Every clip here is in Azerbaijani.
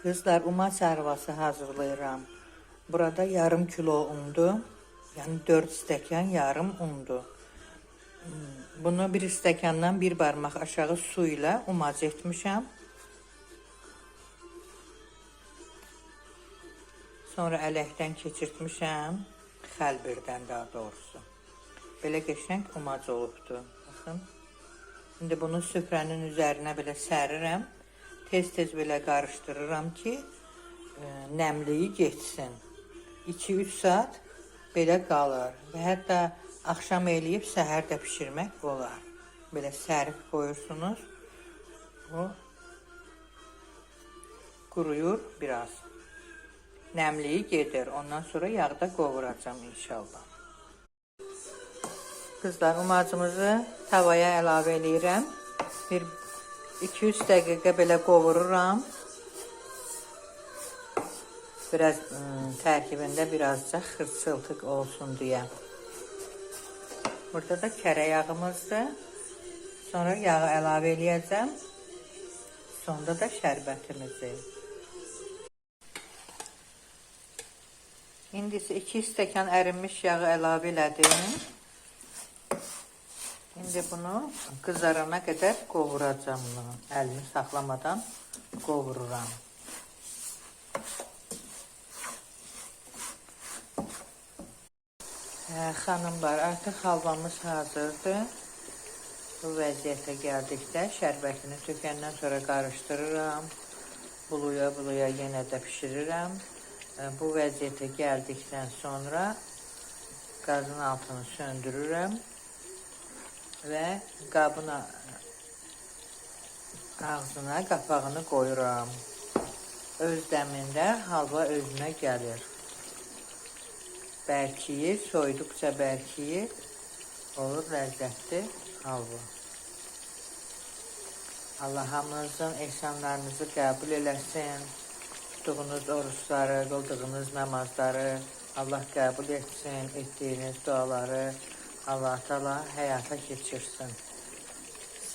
Qızlar, umaç helvası hazırlayıram. Burada yarım kilo undu. Yəni 4 stəkan yarım undu. Bunu bir stəkandan bir barmaq aşağı su ilə umac etmişəm. Sonra ələkdən keçirtmişəm. Xəlbirdən daha doğrusu. Belə qəşəng umac olubdu. Baxın. İndi bunu süfrənin üzərinə belə sərirəm. Tez-tez belə qarışdırıram ki, nəmliyi getsin. 2-3 saat belə qalır və hətta axşam eləyib səhər də bişirmək olar. Belə sərib qoyursunuz. Bu quruyur biraz. Nəmliyi gedir. Ondan sonra yağda qovuracağam inşallah. Qızlar, umacımızı tavaya əlavə eləyirəm. Bir 2-3 dəqiqə belə qovururam. Biraz tərkibində birazca xırçıltıq olsun deyə. Burada da kərə yağımızdır. Sonra yağı əlavə eləyəcəm. Sonda da şərbətimizi. İndi isə 2 stəkan ərinmiş yağı əlavə elədim. İndi bunu qızarana qədər qovuracağım bunu. Əlimi saxlamadan qovururam. Xanımlar, artıq halvamız hazırdır. Bu vəziyyətə gəldikdə şərbətini tökəndən sonra qarışdırıram. Buluya buluya yenə də bişirirəm. Bu vəziyyətə gəldikdən sonra qazın altını söndürürəm və qabın ağzına qapağını qoyuram. Öz dəmində halva özünə gəlir. Bərkiyir, soyuduqca bərkiyir. Olur ləzzətli halva. Allah hamınızın ehsanlarınızı qəbul eləsin. Tutduğunuz oruçları, qıldığınız namazları Allah qəbul etsin. Etdiyiniz duaları Allah Teala həyata keçirsin.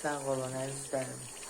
Sağ olun əzizlərim.